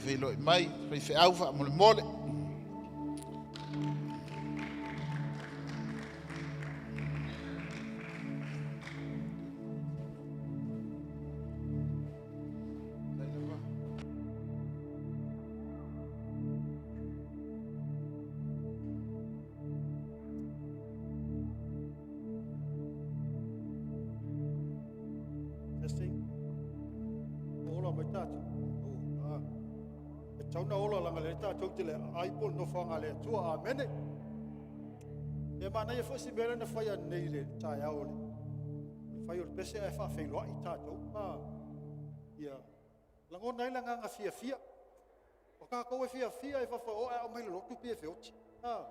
faafeiloai mai faifeau faamolemole. Testing. Ola mai tatou. Oh, ah. E tatau ona ola leaga lea tatou te le aai po o le nofoaga a le Atua. Amene. E manaia foi si mea lea na fai ananei i le taeao o le fai o le pese ae faafeiloai tatou. Ah, ia lagona ai le agaga fiafia. O tatou e fiafia e fafo o ae aumai le lotu pei e feoti. Ah,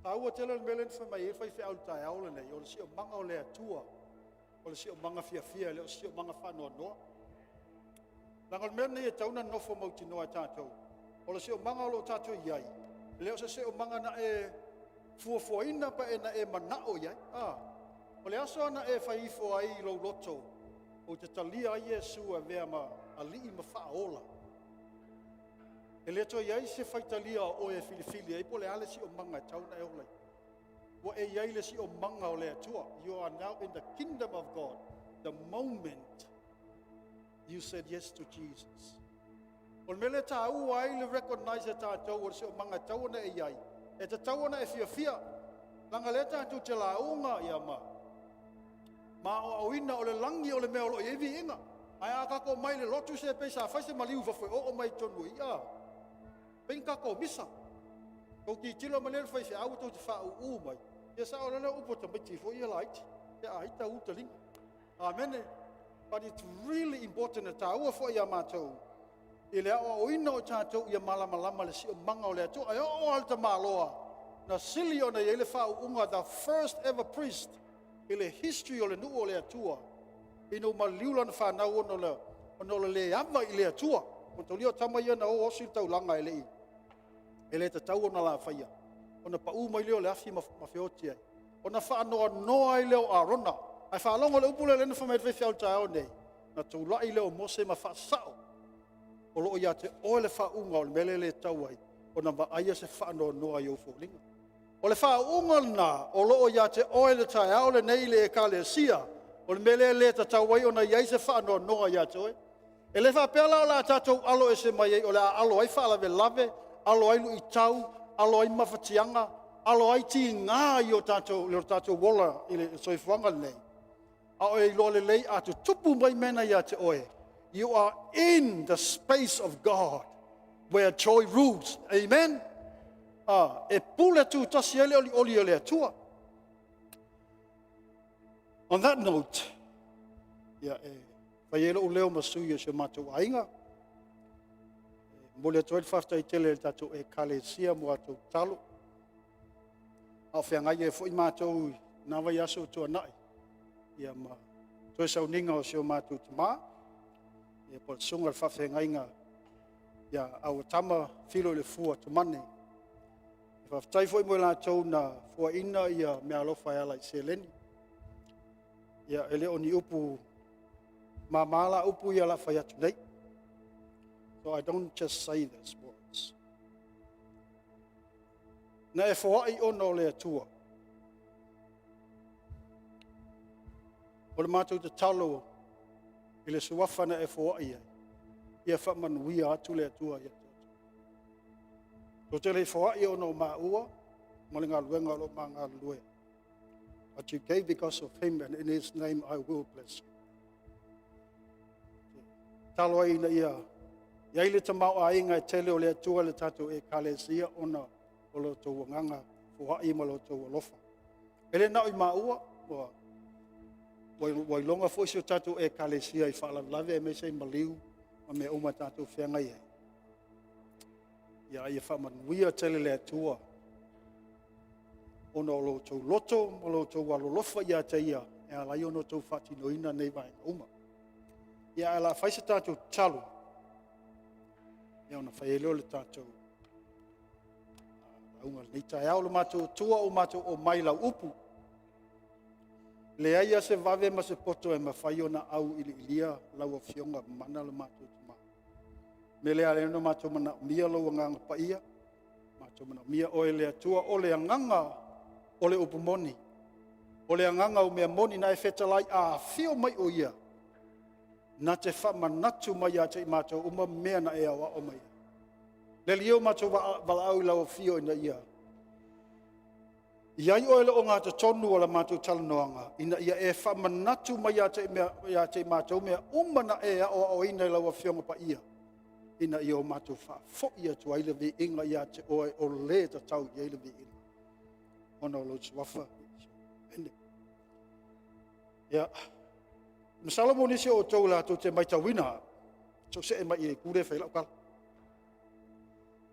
taua tele le mea lea na fai mai ai le faifeau i le taeao lenei, o le siomaga o le Atua, o le siomaga fiafia, e le o se siomaga faanoanoa. Leaga o le mea lenei e tatau ona nofo mautinoa e tatou, o le siomaga o lo o tatou i ai, e le o se siomaga na e fuafuaina pe na e manao i ai. Ah, o le aso na e fai ifo ai i lou loto, ou te talia ai Iesu e avea ma alii ma faaola. E le toe i ai se faitalia o oe e filifili ai po o le a le siomaga e tatau ona e ola ai. Ua e i ai le siomaga o le Atua. You are now in the kingdom of God the moment you said yes to Jesus. O le mea lea taua ai le recognize e tatou o le siomaga e tatau ona e i ai. E tatau ona e fiafia. Leaga lea tatou te lauga ia ma aoaoina o le lagi o le mea o lo o i ai viiga. Ae a tatou mai le lotu se pei sa fai se maliu fafo e oo mai totonu i ia. Pei ni tatou misa. Tou tilotilo mai lea i le faifeau tou te faauu mai. Ia sao lea upu a tamaiti foi ia laiti. Ia aita uta lima. Amene. But it's really important e taua foi ia matou i le aoaoina o tatou ia malamalama le siomaga o le Atua. E oo lava le tamaloa na sili ona i ai le faauuga, the first ever priest i le history o le nuu o le Atua, ina ua maliu lana fanau ona o le le ava i le Atua. Mataulia o tama ia na o osi le taulaga e le i e le tatau ona lafaia, ona pau mai lea o le afi ma feoti ai, ona faanoanoa ai lea o Arona. Ae faalogo le upu lea na fai mai le faifeau i le taeao nei, na tulai lea o Mose ma faasao, o lo o ia te oe le faauuga o le mea lea e le tatau ai ona vaaia se faanoanoa i ou foliga. O le faauuga lena o lo o ia te oe le taeao lenei i le ekalesia, o le mea lea e le tatau ai ona i ai se faanoanoa ia te oe. E le faapea la o le a tatou alo ese mai ai, o le a alo ai faalavelave, alo ai luitau, alo ai mafatiaga, alo ai tiga i o tatou ola i le soifuaga lenei. A o e iloa lelei a tutupu mai mea na ia te oe, you are in the space of God where joy rules. Amen. Ah, e pule tutasi ai le olioli o le Atua. On that note, ia e fai ai lou leo ma sui o si o matou aiga. E momoli atu ai le faafetai tele i le tatou ekalesia mo atou talo. A o feagai ai foi matou i na vaiaso ua tuanai, ia ma toe sauniga o si o matou tama, ia po o le susuga i le faafeagaiga ia Auatama Filo i le Fua Tumane. E faafetai foi mo i latou na fuaina ia meaalofa e ala i seleni. Ia e le o ni upu mama la upu ia la fai atu nei. So I don't just say these words. Na e foai ona o le Atua. O le matou tatalo i le suafa na e foai ai, ia faamanuia atu le Atua ia te outou. Tou te le foai ona o maua ma le galuega o lo o ma galulue. But you gave because of him, and in his name I will bless you. Talo ai ina ia i ai le tamaoaiga e tele o le Atua le tatou ekalesia ona o lo outou agaga foai ma lo outou alofa. E le na o i maua, ua iloga foi si o tatou ekalesia i faalavelave aemaise i maliu ma mea uma tatou feagai ai. Ia ia faamanuia tele le Atua ona o lo outou loto ma lo outou alolofa ia te ia e ala ai ona outou faatinoina nei vaega uma. Ia ae o le a fai se tatou tatalo, ia ona fai ai lea o le tatou lauga i lenei taeao. Le matou Atua ua matou omai i lau upu. Leai lava se vave ma se poto e mafai ona auiliilia lau Afioga mana le matou Tama. Mea lea ala ai ona matou manaomia lou Agaga Paia, matou manaomia oe le Atua o le agaga o le upu moni, o le agaga o mea moni na e fetalai a afio mai o ia, na te faamanatu mai ia te i matou uma mea na e aoao mai ai. Le Alii e o matou valaau i lau afio ina ia i ai oe le ogatotonu o la matou talanoaga, ina ia e faamanatu mai ia te ia te i matou mea uma na e aoaoina i lau Afioga Paia, ina ia o matou faafoi atu ai le viiga ia te oe o le tatau i ai le viiga, ona o lou Suafa. Amene. Ia, masalo mo nisi o outou latou te matauina, soo see mai i le itu lea e fai ai lau tala.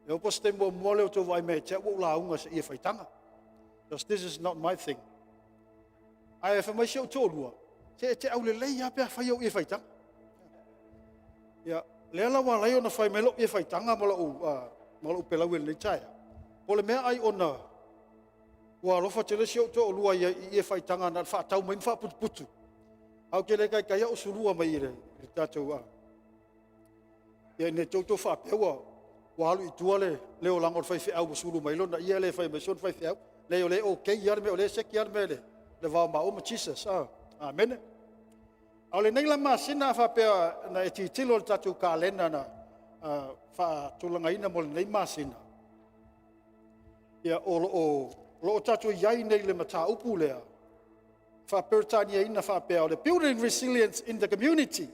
E oo po o se taimi muamua lea o outou vaai mai ia te au ua ou lauga i se ie faitaga. Because this is not my thing. Ae fai mai si ou toalua, se e te aulelei lava pe a fai au ie faitaga. Ia, lea la ua ala ai ona fai mai lou ie faitaga ma lou pelau i lenei taeao. Po o le mea ai ona ua alofa tele si ou toalua i ie faitaga na o le faatau mai ma faaputuputu. Ae ou te le taitai ou sulua mai i le tatou. Ia ne i te i ua outou faapea ua alu i tua le olaga o le faifeau ua sulu mai lona ie lea e fai mai sona faifeau. Leai, o lea e okay lava le mea, o lea e seki lava le mea i le va o maua ma Jesus. Amene. A o lenei la masina a faapea na e tilotilo i le tatou kalena na faatulagaina mo lenei masina, ia o lo o tatou i ai nei i le mataupu lea faa-Peretaniaina faapea o le Building Resilience in the Community.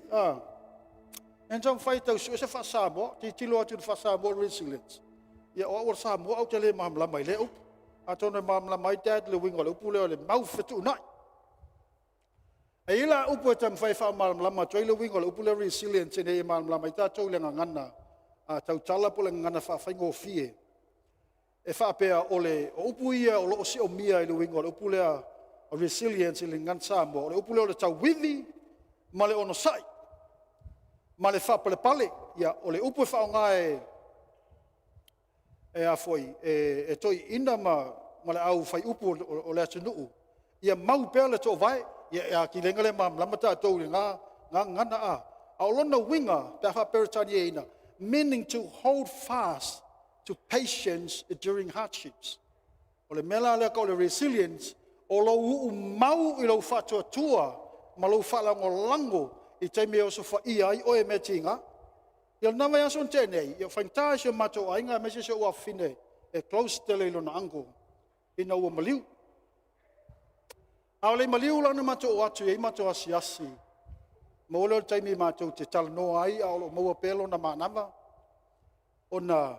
E taumafai e tau sue se faa-Samoa, tilotilo atu i le faa-Samoa resilience. Ia o au o le Samoa ou te le malamalama i lea upu. Atonu e malamalama ai Dad i le uiga o le upu lea o le mau fetuunai. E i ai la upu e taumafai e faamalamalama atu ai le uiga o le upu lea resilience ina ia malamalama ai tatou i le gagana tautala po o le gagana faafaigofie. E faapea o le o upu ia o lo o siomia i le uiga o le upu lea resilience i le gagana Samoa, o le upu lea o le tauivi ma le onosai ma le faapalepale. Ia, o le upu e faaaoga e a foi e toeaiina ma le au faiupu o le atunuu ia mau pea le toovae. Ia e atili ai ona le malamalama tatou i lena gagana a. A o lona uiga pe a faa-Peretania, meaning to hold fast to patience during hardships. O le mea la lea tau o le resilience, o lou uumau i lou faatuatua ma lou faalagolago i taimi e osofaia ai oe e mea tiga. Ia o lena vaiaso na tea nei, ia ua faigata i si o matou aiga aemaise si ou afafine e close tele i lona uncle ina ua maliu. A o le i maliu la ona matou oo atu e i ai matou asiasi, maua lea o le taimi matou te talanoa ai a o lo o maua pea lona manava, ona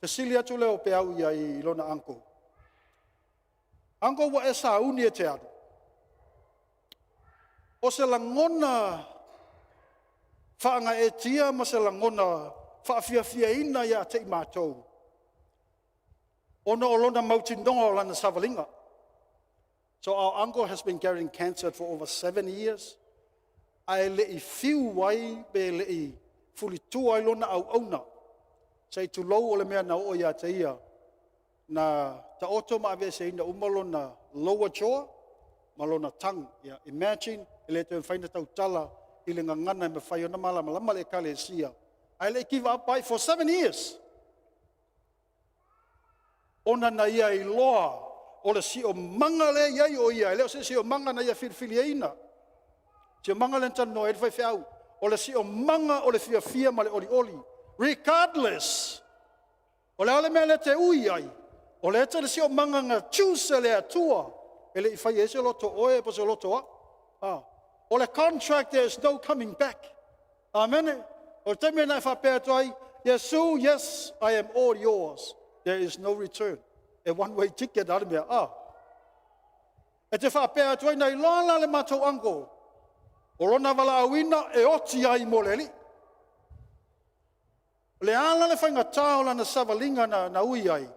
fesili atu lea o Peau i ai i lona uncle, "Uncle, ua e sauni e te alu, o se lagona faagaeetia ma se lagona faafiafiaina ia te i matou, ona o lona mautinoa o lana savaliga." So our uncle has been carrying cancer for over 7 years. Ae le i fiu ai pe le i fulitua ai lona auauna, se i tulou, o le mea na oo ia te ia, na taoto ma aveeseina uma lona lower jaw ma lona tongue. Yeah, imagine, e le toe mafai ona tautala i le gagana e mafai ona malamalama le Ekalesia, ae le i give up ai for 7 years. Ona na ia iloa o le siomaga lea i ai o ia, e le o se siomaga na ia filifiliaina. Siomaga lea na talanoa ai le faifeau, o le siomaga o le fiafia ma le olioli. Regardless, o le a le mea lea te ui ai, o lea te le siomaga na choose e le Atua e le i faia ai se loto oe po o se loto au. Ah. O le contract, there is no coming back. Amen. O le taimi na e faapea atu ai, "Iesu, yes, I am all yours." There is no return. A one way ticket a le mea. Ah. E te faapea atu ai na iloa la le matou uncle, o lona valaauina e oti ai mo le Alii. Le ala le faigata o lana savaliga na ui ai,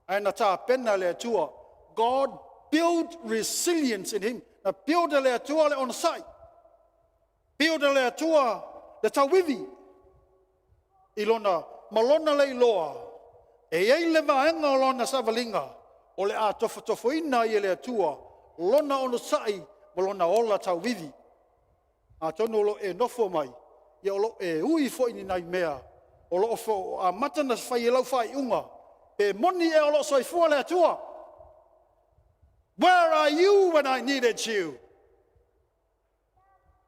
ae na tapena le Atua. God build resilience in him. Na build e le Atua le onosai. Build e le Atua le tauivi i lona ma lona leiloa e i ai le vaega o lona savaliga o le a tofotofoina ai e le Atua lona onosai ma lona ola tauivi. Atonu o lo o e nofo mai, Ia o loo e ui foi i ni nai mea o loo amata ona fai ai lau faaiuga pe moni ea o loo soifua le Atua. Where are you when I needed you?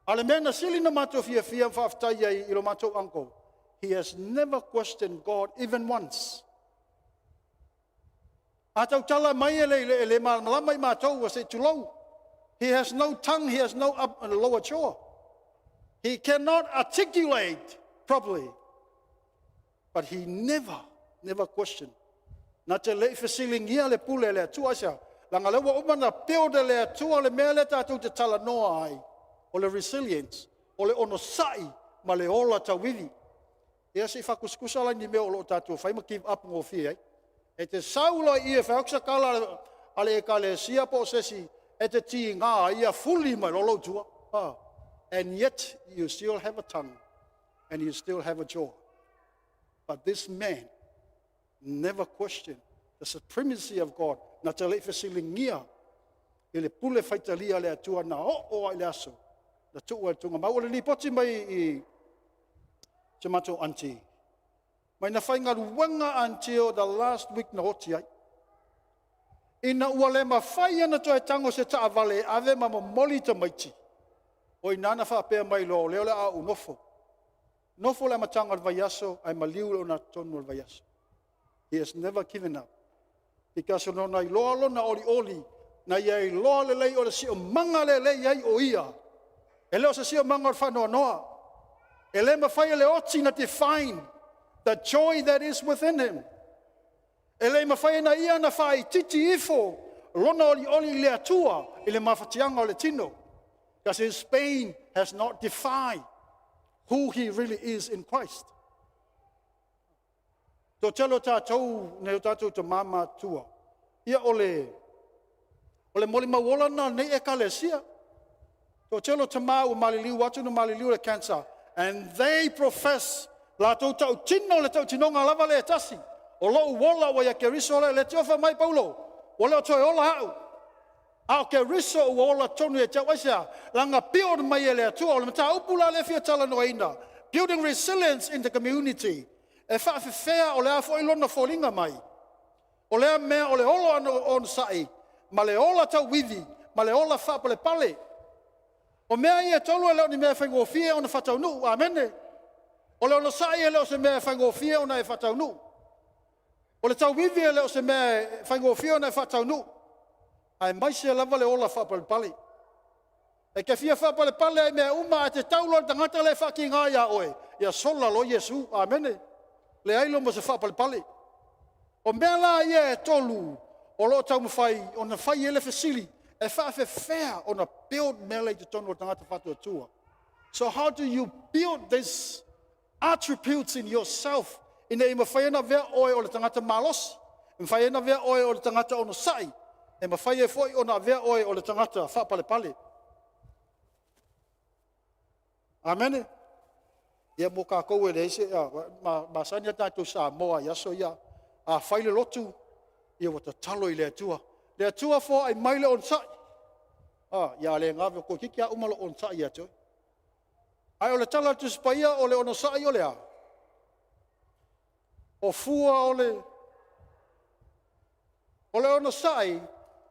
A o le mea na sili ona matou fiafia ma faafetai ai i lo matou uncle, he has never questioned God even once. A tautala mai e le, e le malamalama i matou ua se i tulou. He has no tongue, he has no up and lower jaw. He cannot articulate properly. But he never, never questioned. Na te le i fesiligia le pule a le Atua aisea. Leaga o lea ua uma ona build e le Atua le mea lea tatou te talanoa ai, o le resilience, o le onosai ma le ola tauivi. Ia se i faatusatusa la i ni mea o lo o tatou fai ma give up gofie ai. E te sau loa i i e fai atu se tala a le Ekalesia po o se isi, e te tiga ai, ia fuli mai loa lou tua. Ah. And yet you still have a tongue and you still have a jaw. But this man never questioned the supremacy of God. Na te le i fesiligia i le pule faitalia a le Atua na oo lava i le aso na tuu ai i le tuugamau. O le lipoti mai i si a matou aunty, mai na faigaluega until the last week na oti ai. Ina ua le mafai ona toe tago i se taavale e ave ma momoli tamaiti, o i ina na faapea mai loa, o lea o le a ou nofo. Nofo le amataga o le vaiaso ae maliu i le ogatotonu o le vaiaso. He has never given up. Because o na iloa lona olioli, na ia iloa lelei o le siomaga lelei ai o ia. E le o se siomaga o le faanoanoa. E le mafai e le oti na define the joy that is within him. E le mafai ona ia na faaitiiti ifo lona olioli i le Atua i le mafatiaga o le tino. Because his pain has not defined who he really is in Christ. Toatele o tatou, nai o tatou tama matutua, ia o le, o le molimau ola lena o lenei Ekalesia. Toatele o tama ua maliliu atu na maliliu le cancer, and they profess latou tautino le tautinoga lava lea e tasi. O lou ola ua ia Keriso lea, le tiofa mai Paulo, ua le o toe ola au. A o Keriso ua ola tonu ia te au aisea, laga build mai e le Atua. O le mataupu la lea e fia talanoaina, building resilience in the community. E faafefea o le a foi lona foliga mai. O lea mea o le olo onosai ma le ola tauivi ma le ola faapalepale. O mea ia e tolu e le o ni mea e faigofie ona faataunuu. Amene. O le onosai e le o se mea e faigofie ona e faataunuu. O le tauivi e le o se mea e faigofie ona e faataunuu. Aemaise lava le ola faapalepale. E te fia faapalepale ai i mea uma, ae te tau loa i le tagata lea e faatiga ia oe, ia sola loa Iesu. Amene. Leai loa ma se faapalepale. O mea la ia e tolu o lo o taumafai ona fai ai le fesili, e faafefea ona build mea la i totonu o le tagata faatuatua. So how do you build this attributes in yourself ina ia mafai ona avea oe o le tagata malosi, e mafai ona avea oe o le tagata onosai, e mafai ai foi ona avea oe o le tagata faapalepale. Amene. Ia mo tatou e leai se masani a tatou Samoa i aso ia, a fai le lotu, ia ua tatalo i le Atua. Le Atua foai mai le onosai. Ah, ia le gave toeitiiti lava uma lou onosai ia te oe. Ae o le tala a le Tusi Paia o le onosai o le a? O fua o le o le onosai,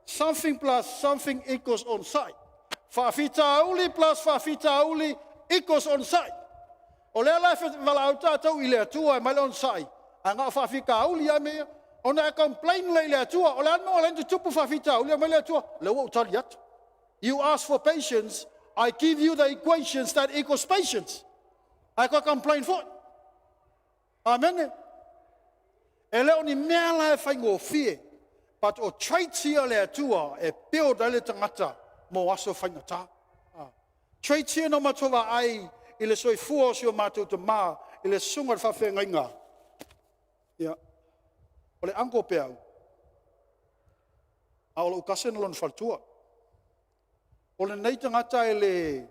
something plus something equals onosai. Faafitauli plus faafitauli equals onosai. O lea la e valaau tatou i le Atua e mai le onosai, ae na o faafitauli lava mea ia. Ona e complain lea i le Atua, o le a le mea ua ala ai ona tutupu faafitauli, aumai le Atua, lea ua ou tali atu. You ask for patience, I give you the equations that equals patience. Ae toe complain foi. Amene. E le o ni mea la e faigofie, but o traits ia a le Atua e build ai le tagata mo aso faigata. Ah. Traits ia na matou vaai i le soifua o si o matou tama i le susuga i le faafeagaiga. Ia, o le uncle Peau, a o lou cousin lona faletua. O lenei tagata e le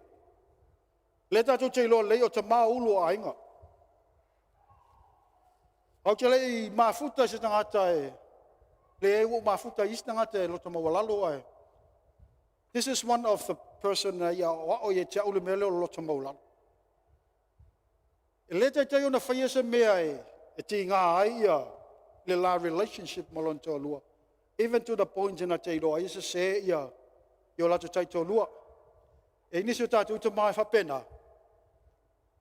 lea tatou te iloa lelei o tama o ulu o aiga. Ou te le i mafuta i se tagata e leai ua ou mafuta i isi tagata e loto maualalo ae this is one of the person na ia aoao ia te au le mea lea o le loto maualalo. E le taitai ona faia se mea e e tiga ai ia le la relationship ma lona toalua, even to the point na te iloa ai e sese ia i o latou taitoalua. E i ai nisi o tatou tama e faapena,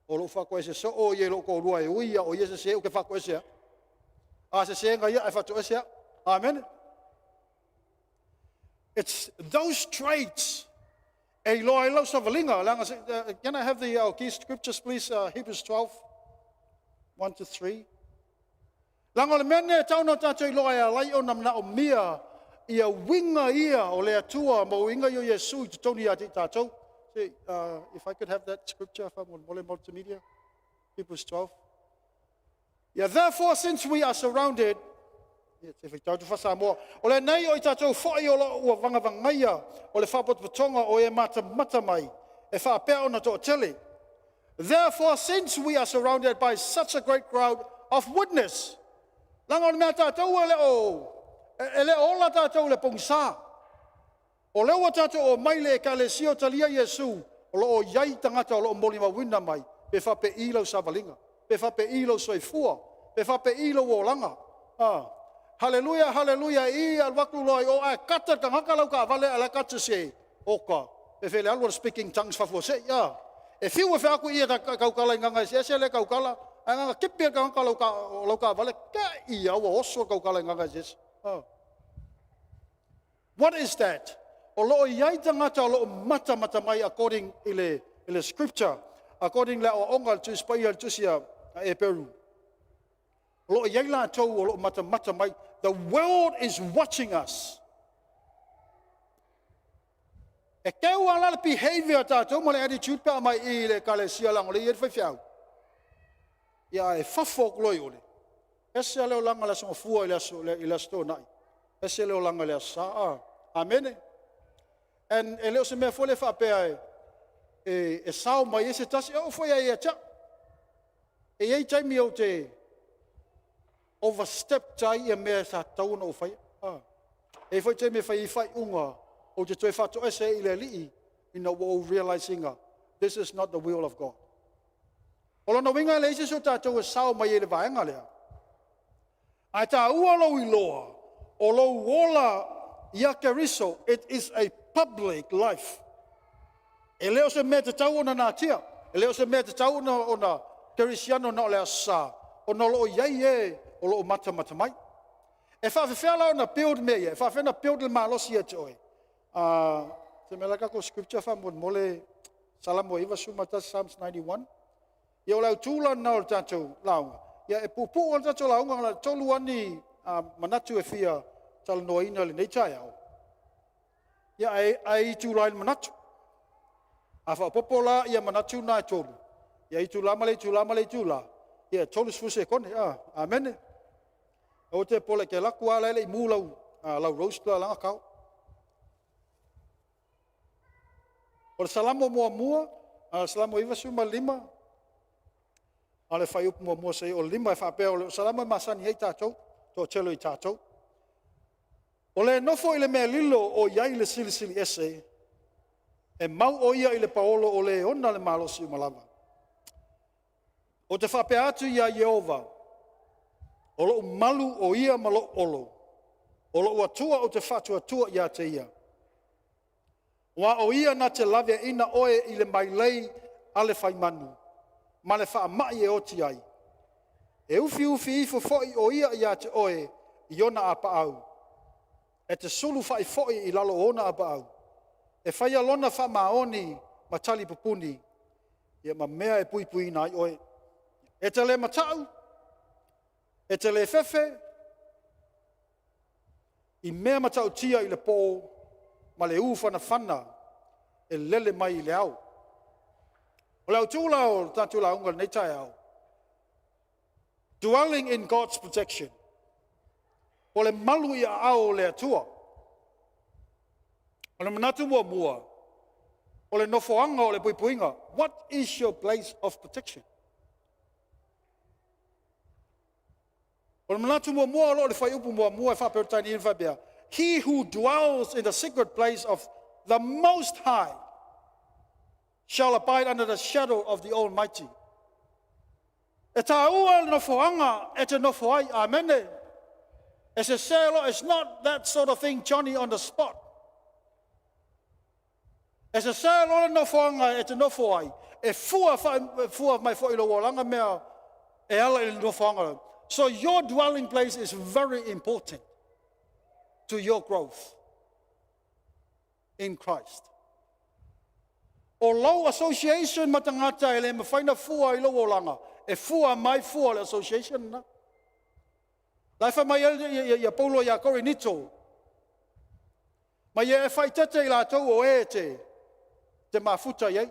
o lou faatoese soo ia i lou toalua e ui lava o ia e sese ou te faatoese lava. A sese na ia ae faatoese au. Amene. It's those traits e iloa ai lau savaliga. Leaga se, can I have the key scriptures please? Hebrews 12, 1 to 3. Leaga o le mea lenei e tatau ona tatou iloa e ala ai ona manaomia ia uiga ia o le Atua ma uiga ia o Iesu i totonu ia te i tatou. See, if I could have that scripture faamolemole multimedia, Hebrews 12. Yeah, therefore, since we are surrounded, ia, te faitau atu faa-Samoa, o lenei o i tatou foi o lo o ua vagavagaia o le faapotopotoga o e matamata mai e faapea ona toatele. Therefore, since we are surrounded by such a great crowd of witness, leaga o le mea a tatou e le o e le o ola tatou i le pogisa. O lea ua tatou omai i le Ekalesia o talia Iesu, o lo o i ai tagata o lo o molimauina mai, pe faapei lau savaliga, pe faapei lou soifua, pe faapei lou olaga. Ah, haleluia, haleluia, i alu atu loa i o ae kata le tagata lau taavale ae la e kata se oka, pe fe le alu o le speaking tongues faafuasei. Ah, e fiu e fai atu i e tautala i gaga eseese le tautala, ae na ona tipi lava e le tagata lau taavale, kai a ua oso le tautala i gaga eseese. Ah. What is that? O lo o i ai tagata o lo o matamata mai according i le, i le scripture, according i le aoaoga a le Tusi Paia, le Tusi a Eperu. O lo o i ai latou o lo o matamata mai. The world is watching us. E keu lava la le behavior a tatou ma le attitude pe a aumai i le ekalesia leaga o lea e i ai le faifeau. Ia ae fafo atu loa i o le ese lava le olaga i le Aso Gafua i le aso i le Aso Toonai, ese le olaga i le Aso Sa. Ah, amene. And e le o se mea foi lea faapea e e, e sao mai ai se tasi, e oo foi ia te au. E i ai taimi ou te overstep ai ia mea sa tatau ona ou faia. Ah. E i ai foi taimi e fai ai faaiuga ou te toe faatoese ai i le Alii ina ua ou realize ina this is not the will of God. O lona uiga e leai se isi o tatou e sao mai ai i le vaega lea. Ae taua lou iloa o lou ola ia Keriso, it is a public life. E le o se mea tatau ona natia, e le o se mea tatau ona, ona kerisiano na o le Aso Sa, ona o lo o i ai e o lo o matamata mai. E faafefea la ona build mea ia? E faafefea ona build le malosi ia te oe? Uh, se mea la tatou scripture faamolemole Salamo 91, Psalms 91. Ia o le autu la lena o le tatou lauga. Ia e puupuu lava le tatou lauga, na o le tolu lava ni uh, manatu e fia talanoaina i lenei taeao. Ia ae, ae itula i le manatu. A faaopoopo la ia manatu na e tolu, ia itula ma le itula ma le itula, ia e 30 sekone. Ah, amene. Aua te popole e te alu atu lava la e le i mu lau, uh, lau roast la laga tao. O le Salamo muamua, a Salamo 95, a le fuaiupu muamua seia o le 5 e faapea o le Salamo e masani ai tatou, toatele o i tatou. O le nofo i le mea lilo o i ai le Silisili Ese, e mau o ia i le paolo o le ona le malosi uma lava. Ou te faapea atu iā Ieova, O lou malu o ia ma lou olo, o lou Atua ou te faatuatua ia te ia. Aua o ia na te laveaina oe i le mailei a le faimanu, ma le faamai e oti ai. E ufiufi ifo foi o ia ia te oe i ona apaau, e te sulufa'i foi i lalo o ona apaau, e faia lona faamaoni ma talipupuni, ia ma mea e puipuiina ai oe. E te le mata'u, e te le fefe i mea matautia i le pō ma le ū fanafana e lele mai i le ao. O le autu la o le tatou lauga i lenei taeao, dwelling in God's protection, o le malu i aao o le Atua. O le manatu muamua, o le nofoaga o le puipuiga. What is your place of protection? O le manatu muamua o lo o le fuaiupu muamua e faa-Peretania e faapea, He who dwells in the secret place of the Most High shall abide under the shadow of the Almighty. E tāua le nofoaga e te nofo ai. Amene. E sesē loa, it's not that sort of thing, Johnny on the spot. E sesē loa le nofoaga e te nofo ai, e fua, fua mai foi i lou olaga mea e ala i le nofoaga. So your dwelling place is very important to your growth in Christ. O lou association ma tagata e le mafai na fua i lou olaga, e fua mai fua le association na. La e fai mai ai ia Paulo ia Korinito, ma ia e faaeteete i latou o e te mafuta i ai.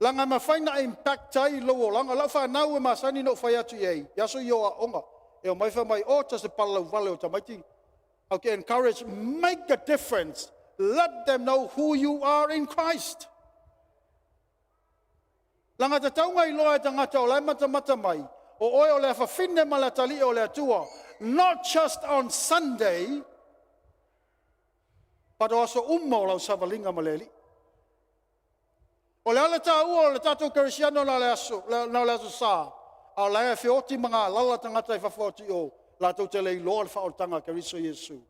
Laga e mafai na impact ai lou olaga. Lau fanau e masani na ou fai atu i ai, i aso ia o aoga, e o mai fai mai, o ta se palalauvale o tamaiti. Okay, encourage, make a difference. Let them know who you are in Christ. Laga tatau iloa e tagata o lae matamata mai, o oe o le afafine ma le atalii o le Atua, not just on Sunday, but o aso uma o lau savaliga ma le Alii. O le ala tāua o le tatou kerisiano na le aso, na le aso sa, a o lae feoti ma ngā lala tagata i fafo atu i o, latou te le iloa le faaolataga a Keriso Iesu.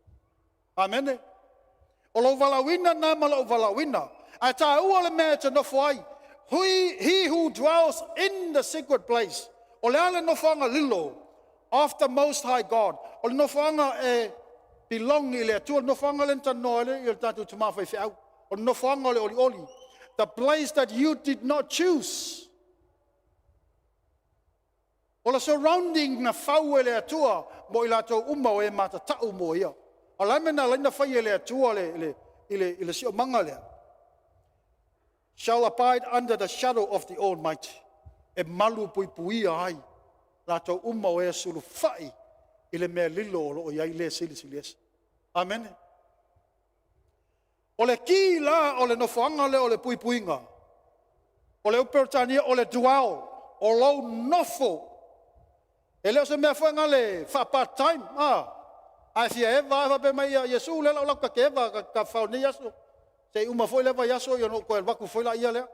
Amene. O lou valaauina na ma lou valaauina. Ae tāua le mea e te nofo ai. He who dwells in the secret place. O le ale nofoaga lilo of the Most High God. O le nofoaga e belong i le Atua. O le nofoaga le na le i le tatou tama faifeau. O le nofoaga o le olioli. The place that you did not choose. O le surrounding na fau e le Atua mo i latou uma o e matatau mo ia. O la me na laina fai e le Atua le, le, i le, i le siomaga lea. Shall abide under the shadow of the Almighty. E malu puipuia ai latou uma o e sulufai i le mea lilo o loo i ai le silisili ese. Amene. O le ki la o le nofoaga lea o le puipuiga. O le Uperetania o le dwell, o lou nofo. E le o se mea foi nga le faa-part time. Ah, ae fia eva a faapea mai ia Iesu le lau lau ka ke eva ka fao nei aso. Se uma foi le vai aso ia no koe waku foi la ia lea.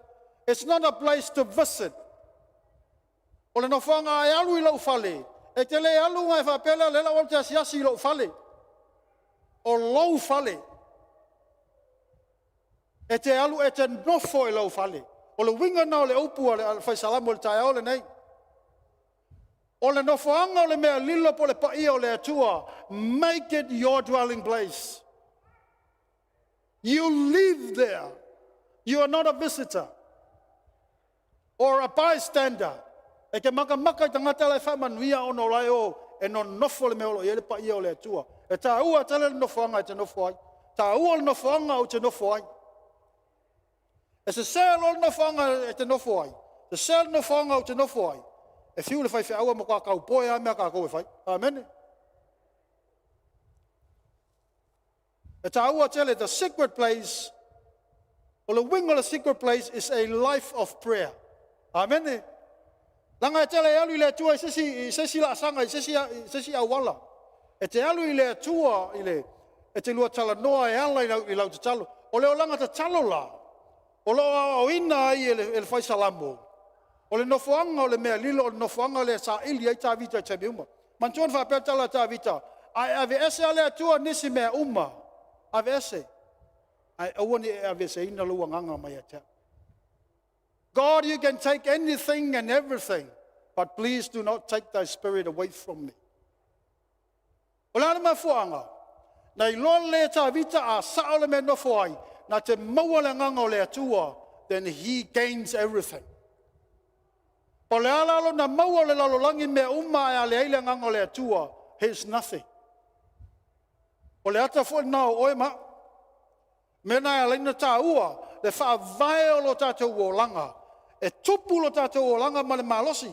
It's not a place to visit. O le nofoaga e alu i lou fale. E te le alu ngai faapea lea le lau alu te asiasi i lou fale. O lou fale. E te alu e te nofo i lou fale. O le uiga na o le upu a le fai salamo i le taeao lenei. O le nofoaga o le mea lilo po le paia o le Atua. Make it your dwelling place. You live there. You are not a visitor or a bystander. E te makamaka i tagata la e faamanuia ona o lae o e nonofo le mea o lo o i ai le paia o le Atua. E tāua tele le nofoaga e te nofo ai. Tāua le nofoaga o te nofo ai. E sesē loa le nofoaga e te nofo ai. Sesē le nofoaga o te nofo ai. E fiu le faifeau ma kwa kaupoe a mea kākou e fai. Amene. E tāua tele, the secret place, o le uiga o le secret place is a life of prayer. Amene. Laga e tele e alu i le Atua i se isi laasaga, i se isi auala. E te alu i le Atua i le, e te lua talanoa e ala i lau tatalo. O le olaga tatalo la, o loo aoaoina ai e le fai salamo. O le nofoaga o le mea lilo, o le nofoaga le saili ai Tavita i taimi uma. Manatua na faapea tala a Tavita, ae aveese a le Atua nisi mea uma. Aveese. Ae aua ne i e aveeseina lou agaga mai ia te au. God, you can take anything and everything, but please do not take thy spirit away from me. O le ale mafuaaga, na iloa le Tavita a sao le mea nofo ai, na te maua le agaga o le Atua, then he gains everything. O le ala alo na maua o le lalolagi mea uma e ale ai le agaga o le Atua, he is nothing. O le ata foi na o oe ma, mea na e alaina tāua, le faavae o lo tatou olaga, e tupu lo tatou olaga ma le malosi.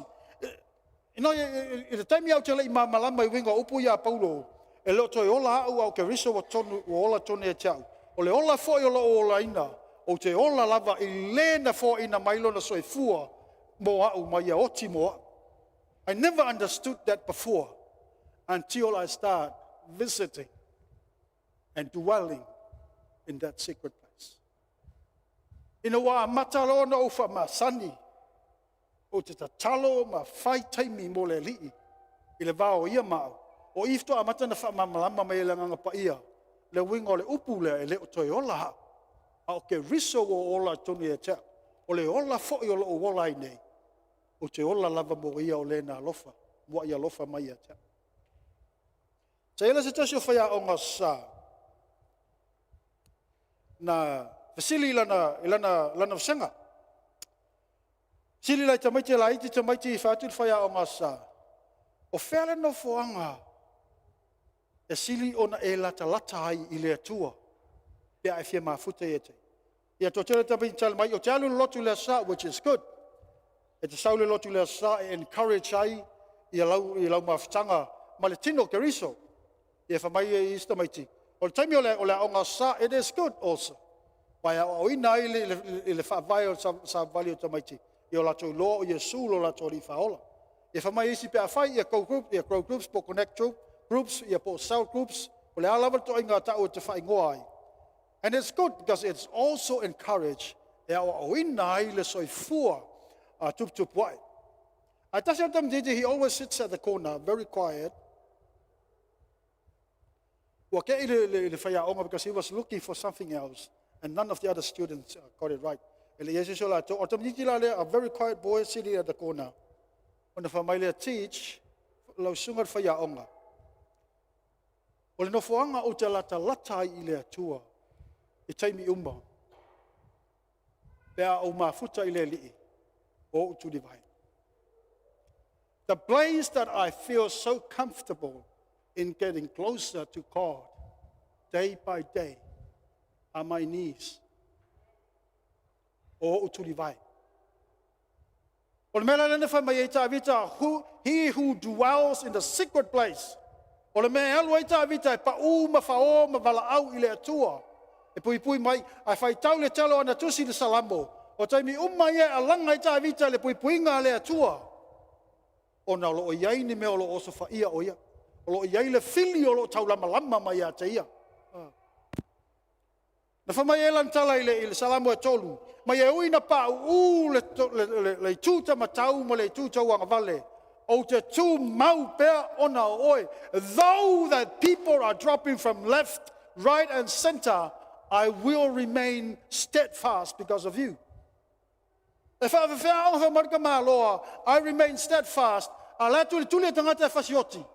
Ino i le taimi au te lei mamalama i uiga o upu ia Paulo, e le o toe ola au au Keriso ua tonu ua ola tonu ia te au. O le ola foi o lou olaina, ou te ola lava i le na foaina mai lona soifua mo au ma ia oti mo au. I never understood that before until I start visiting and dwelling in that secret place. Ina ua amata loa ona ou faamasani. Ou te tatalo ma fai taimi mo le Alii i le va o ia ma au. O i faatoa amata ona faamalamalama mai e le Agaga Paia le uiga o le upu lea, e le o toe ola au, a o Keriso ua ola i totonu ia te au. O le ola foi o lo o ou ola ai nei, ou te ola lava mo Ia o Le na alofa, muai alofa mai ia te au. Sa i ai la se tasi o faiaoga sa na fesili i lana, i lana, lana vasega. Sili lai tamaiti e laiti tamaiti i fai atu le faiaoga sa, o fea le nofoaga e sili ona e latalata ai i le Atua pe a e fia mafuta ia te ia? Ia toatele tamaiti na tali mai, ou te alu i le lotu i le Aso Sa, which is good. E te sau i le lotu i le Aso Sa e encourage ai ia lau, i lau mafutaga ma le tino o Keriso. Ia fai mai isi tamaiti, o le taimi o le, o le aoga Aso Sa, it is good also. Aua e aoaoina ai le, le, le faavae o le savavali o tamaiti ia o latou iloa o Iesu lo latou Alii Faaola. Ia fai mai isi pe a fai ia go group, ia grow groups po o connect groups, ia po o cell groups, o le a lava le toaiga ta'u e te faaigoa ai. And it's good because it's also encourage e aoaoina ai le soifua a tuputupu ae. Ae tasi lava le tamaitiiti, he always sits at the corner, very quiet. Ua te i le, le, le faiaoga because he was looking for something else and none of the other students got it right. E le i ai se isi o latou. O le tamaitiiti la lea, a very quiet boy sitting at the corner. Ona fai mai lea, teach, lau susuga le faiaoga. O le nofoaga ou te latalata ai i le Atua i taimi uma, pe a ou mafuta i le Alii, o ou tulivae. The place that I feel so comfortable in getting closer to God day by day are my knees. O ou tulivae. O le mea la lea na fai mai ai Tavita, who, he who dwells in the secret place. O le mea e alu ai Tavita e pau ma fao ma valaau i le Atua. E puipui mai, ae faitau le tele o ana tusi i le Salamo. O taimi uma ia e alaga ai Tavita i le puipuiga a le Atua. Ona o lo o i ai ni mea o lo o osofaia o ia. O lo o i ai le fili o lo o taulamalama mai ia te ia. Na fai mai ai lana tala i le, i le Salamo e tolu, mai e ui na pauu le, le, le, le itu taumatau ma le itu tauagavale, ou te tu mau pea ona o oe. Though that people are dropping from left, right and center, I will remain steadfast because of you. E faafefea ona fai mai le tamaloa, I remain steadfast, a la e tulituli e tagata e fasioti.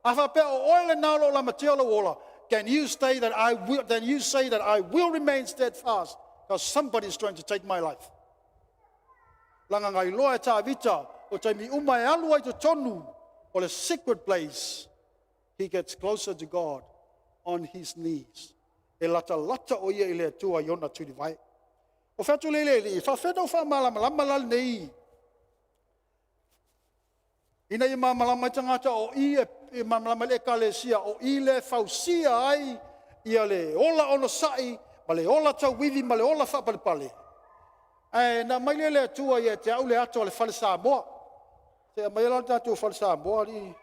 A faapea o oe lena o lo o lamatia lou ola, can you say that I will, then you say that I will remain steadfast because somebody is trying to take my life. Laga na iloa e Tavita o taimi uma e alu ai totonu o le secret place, he gets closer to God on his knees. E latalata o ia i le Atua i ona tulivae. O fai atu le i le alii, e faafefea ona ou faamalamalama la lenei ina ia malamalama ai tagata o i e malamalama ai le ekalesia o i lea e fausia ai ia le ola onosai ma le ola tauivi ma le ola faapalepale. Ae na aumai lea e le Atua ia te au le ato a le fale Samoa. Se aumai la le tatou fale Samoa alii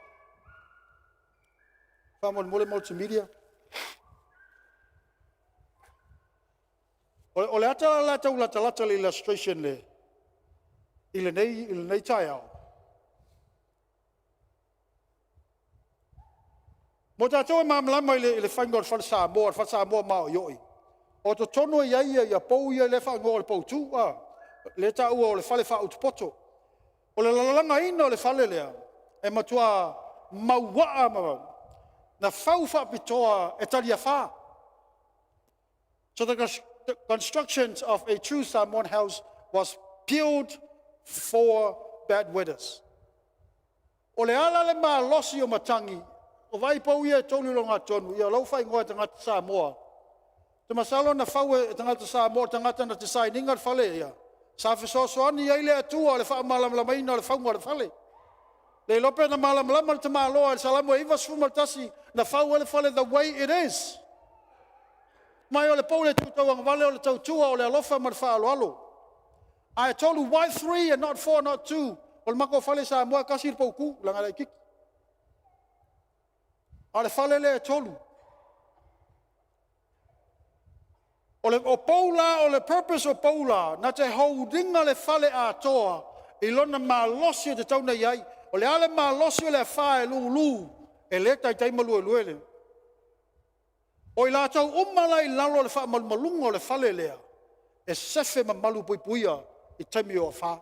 faamolemole multimedia. O le ata la tau latalata le illustration le i lenei, i lenei taeao. Mo tatou e malamalama i le, i le faiga o le fale Samoa, le fale Samoa maoioi, o totonu e i ai ia, ia pou ia lea e faaigoa o le poutu, a, lea e taua o le fale faautupoto. O le lalagaina o le fale lea, e matua mauaa ma na fau faapitoa e taliafa. So the construction of a true Samoan house was built for bad weathers. O le ala le malosi o matagi, o vaai pou ia e tolu i le tonu, ia lau faaigoa e tagata Samoa. Te masalo na fau e tagata Samoa, tagata na design ina le fale ia. Sa fesoasoani ai le Atua le faamalamalamaina o le fauga o le fale. Le iloa pe na malamalama le tamaloa i le Salamo e 91 na fau ai le fale the way it is. Mai o le pou le tu tauagavale o le tautua o le alofa ma le faaaloalo. Ae tolu, why three and not four, not two? O le matou fale i Samoa e tasi le poutu, leaga e laitiiti. A o le fale lea e tolu. O le o pou la, o le purpose o pou la, na te hold ina le fale atoa i lona malosi e tatau ona i ai. O le a le malosi o le afa e lulu, e le taitai ma luelue le. O i latou uma la i lalo o le faamalumaluga o le fale lea, e sefe ma malupuipuia i taimi o afa.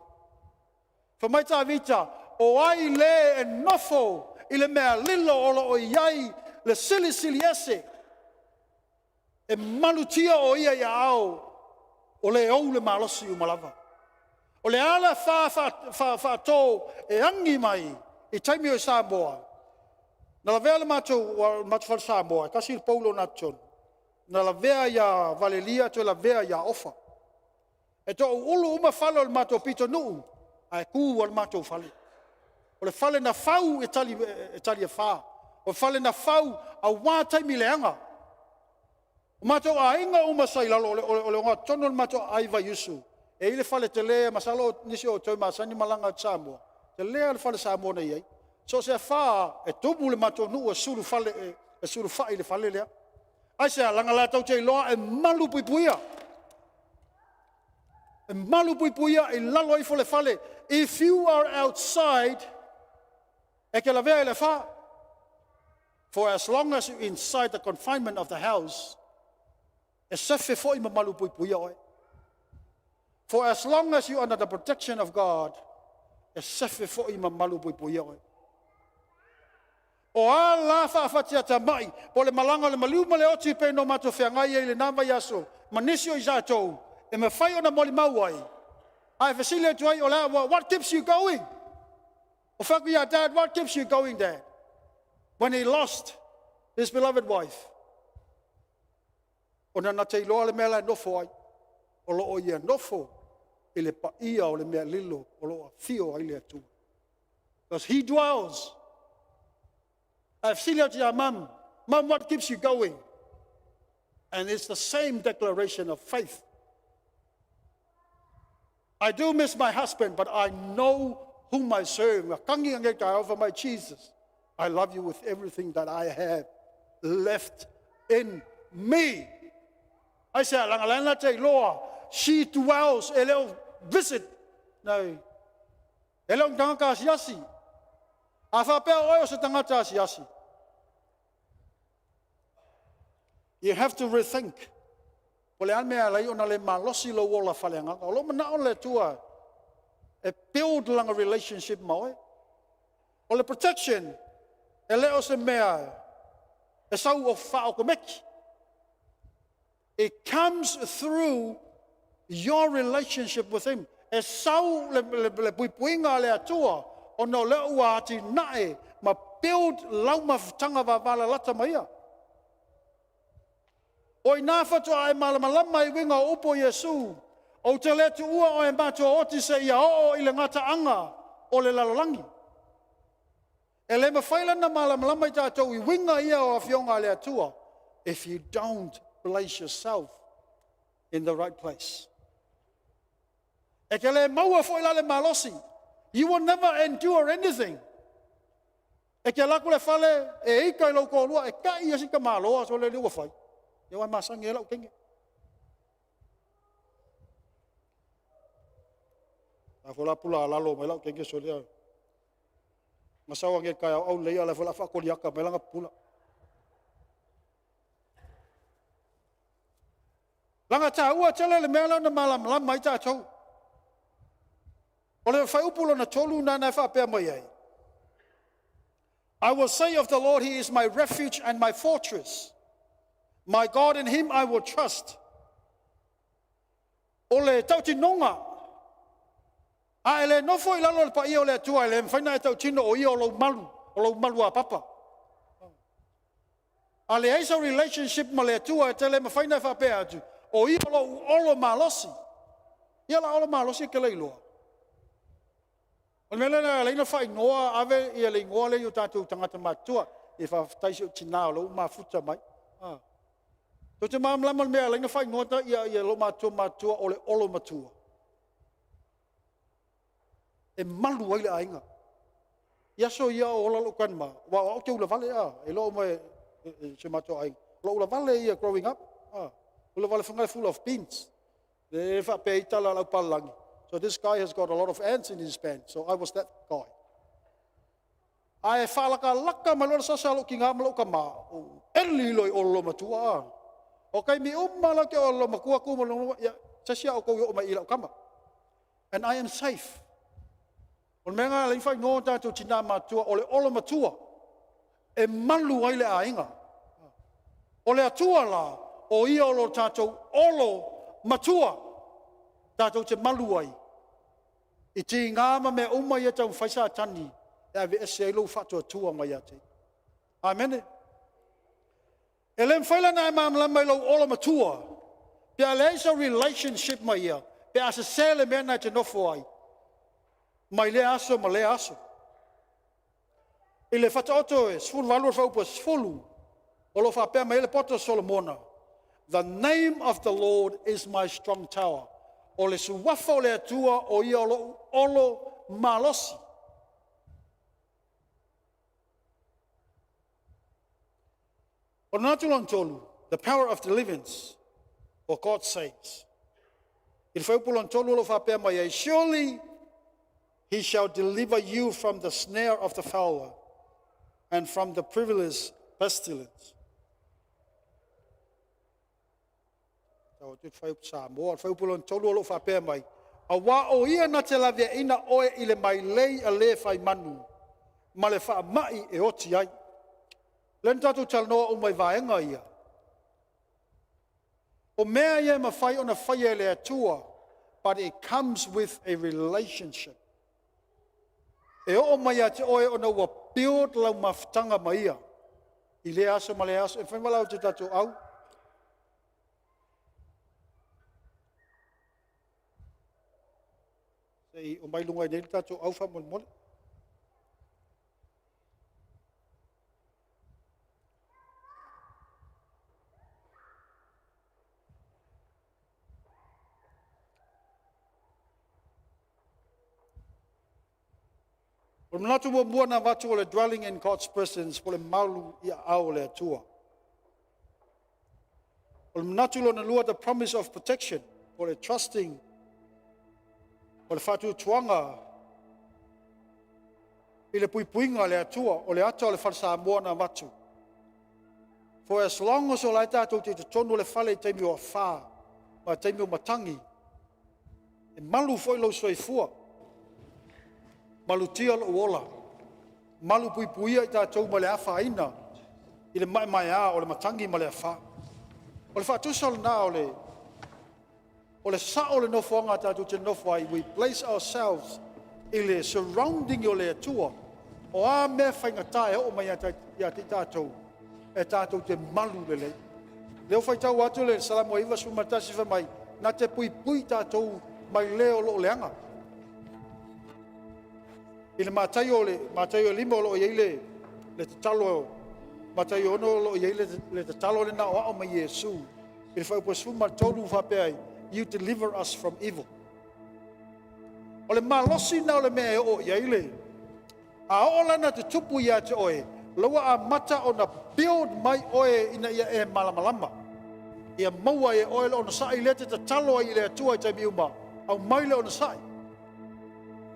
Fai mai Tavita, o ai le e nofo i le mea lilo o lo o i ai le Silisili Ese, e malutia o ia i aao o le ou le malosi uma lava. O le a le afa faato e agi mai i taimi o Samoa, na lavea le matou fale Samoa, e tasi le pou lea o Natotonu, na lavea ia Valelia toe lavea ia Ofa. E toauulu uma fale o le matou pitonuu, ae tu lava le matou fale. O le fale na fau e tali afa. O le fale na fau aua taimi leaga. O matou aiga uma sa i lalo, o le ogatotonu o le matou aai i Vaiusu, e i ai le fale tele, masalo o nisi o outou e masani ma malaga atu i Samoa, tele lava le fale Samoa na i ai. So o se afa lava, e tumu le matou nuu e sulufai i le fale lea. Aisea? Leaga latou te iloa e malupuipuia. E malupuipuia i lalo ifo o le fale. If you are outside, e te lavea i le afa. For as long as you inside the confinement of the house, e sefe foi ma malupuipuia oe. For as long as you under the protection of God, e sefe foi ma malupuipuia oe. O a la faafatiatamai po o le malaga o le maliu ma le oti pei ona matou feagai ai i lena vaiaso ma nisi o i tatou e mafai ona molimau ai, ae fesili atu ai, o le a, what keeps you going? O fai atu ia Dad, what keeps you going, Dad? When he lost his beloved wife. Ona na te iloa le mea la e nofo ai. O lo o ia nofo i le paia o le mea lilo o lo o afio ai le Atua. Because he dwells. Ae fesili atu ia Mum, Mum, what keeps you going? And it's the same declaration of faith. I do miss my husband, but I know whom I serve. Tangi ange ka over my Jesus. I love you with everything that I have left in me. I said, langa lana te iloa, she dwells, e leo visit. No. E leo tagata asiasi. A faapea oe o se tagata asiasi. You have to rethink. O le a le mea e ala ai ona le malosi lou ola faaleagaga. O lou manao le Atua e build lana relationship ma oe. O le protection, e le o se mea e sau o faaotomeki. It comes through your relationship with him. E sau le puipuiga a le Atua ona o lea ua atinae ma build lau mafutaga vavalalata ma ia. O i ina faatoa e malamalama i uiga o upu o Iesu, ou te le tuua oe matua oti seia oo i le gataaga o le lalolagi. E le mafai la ona malamalama i tatou i uiga ia o afioga a le Atua if you don't place yourself in the right place. E te le maua foi la le malosi. You will never endure anything. E te alu atu le fale, e ita i lou toalua, e tai asi tamaloa sole le ua fai. Ia aua e masani ai lau teine. A foi la pula lalo mai lau teine sole a. Masau ange taeao au lelei a la foi la faatoliata mai lana pula. Leaga taua tele le mea lea na malamalama ai tatou. O le fuaiupu lona 3 lena e faapea mai ai, I will say of the Lord, he is my refuge and my fortress. My God, in him I will trust. O le tautinoga, a e le nofo i lalo o le paia o le Atua, e le mafai ona e tautino o ia o lou malu, o lou malu apapa. A leai sau relationship ma le Atua, e te le mafai ona e faapea atu, o ia o lou olo malosi. Ia la olo malosi e te le iloa. O le mea lea na ala ai ona faaigoa, ave ia le igoa lea i o tatou tagata matutua. Ia faafetai i si ou tina o lea ua mafuta mai. Tou te malamalama i le mea e ala ai ona faaigoa ia loomatutua matutua o le olo matua? E malu ai le aiga. I aso ia o ola lou grandma, aua o au ou te ulavale a, e iloa uma e si o matou aiga. O lou ulavale ia growing up, ulavale foi lea full of beans. Lea e faapea ai tala a le au papalagi, So this guy has got a lot of ants in his pants. So I was that guy. Ae faalakalaka mai loa le sasa a lou tigā ma lou tamā, ou eli loa i olo matua. O taimi uma la ou te olo matua tu ma lou, ia, se isi a outou i oo mai i lau tama. And I am safe. O le mea lena e ala ai ona faaigoa o tatou tina matutua o le olo matua e malu ai le aiga. O le Atua la, o ia o lo tatou olo matua tatou te malu ai i tiga ma mea uma ia e taumafai Satani e aveese ai lou faatuatua mai ia te ia. Amene. E le mafai la ona e malamalama i lou olo matua pe a leai sau relationship ma ia, pe a sese le mea lena e te nofo ai mai lea aso ma lea aso. I le Faataoto e 18 o le fuaiupu e 10, o lo o faapea mai ai le poto a Solomona, "The name of the Lord is my strong tower." O le suafa o le Atua o ia o lou olo malosi. O le manatu lona tolu, the power of deliverance, or God saves. I le fuaiupu lona tolu o lo o faapea mai ai, "Surely he shall deliver you from the snare of the fowler and from the perilous pestilence." Tau atu le fuaiupu Samoa. O le fuaiupu lona tolu o lo o faapea mai, auā o ia na te laveaiina oe i le mailei a le faimanu ma le faamai e oti ai. Lea na tatou talanoa uma i vaega ia. O mea ia e mafai ona faia e le Atua, but it comes with a relationship. E oo mai ia te oe ona ua build lau mafutaga ma ia i lea aso ma lea aso. E fai ma lau te tatou au. Se i omai luga i nei le tatou au faamolemole. O le manatu muamua na avatu o le dwelling in God's presence, po o le malu i aao o le Atua. O le manatu lona lua, the promise of protection, po o le trusting, o le faatuatuaga i le puipuiga a le Atua, o le ata o le fale Samoa na avatu. For as long as o la e tatou te i totonu o le fale i taimi o afā ma taimi o matagi, e malu foi lou soifua, malutia lou ola, malu puipuia i tatou mai le afaina i le maemaea o le matagi ma le afā. O le faatusa lena o le sao o le nofoaga tatou te nofo ai, we place ourselves i le surrounding o le Atua. O a mea faigata e oo mai ia te i tatou, e tatou te malu lelei. Lea ua faitau atu le Salamo 91 fai mai, na te puipui tatou mai le o loo leaga. I le Mataio le Mataio 5 o lo o i ai le tatalo, Mataio 6 o lo o i ai le tatalo lena o ao mai Iesu. I le fuaiupu 13 faapea ai, "You deliver us from evil." O le malosi na o le mea e oo i ai le a oo lana te tupu ia te oe, laua amata ona build mai oe ina ia e malamalama. Ia maua e oe le onosai lea te tatalo ai i le Atua i taimi uma, aumai le onosai.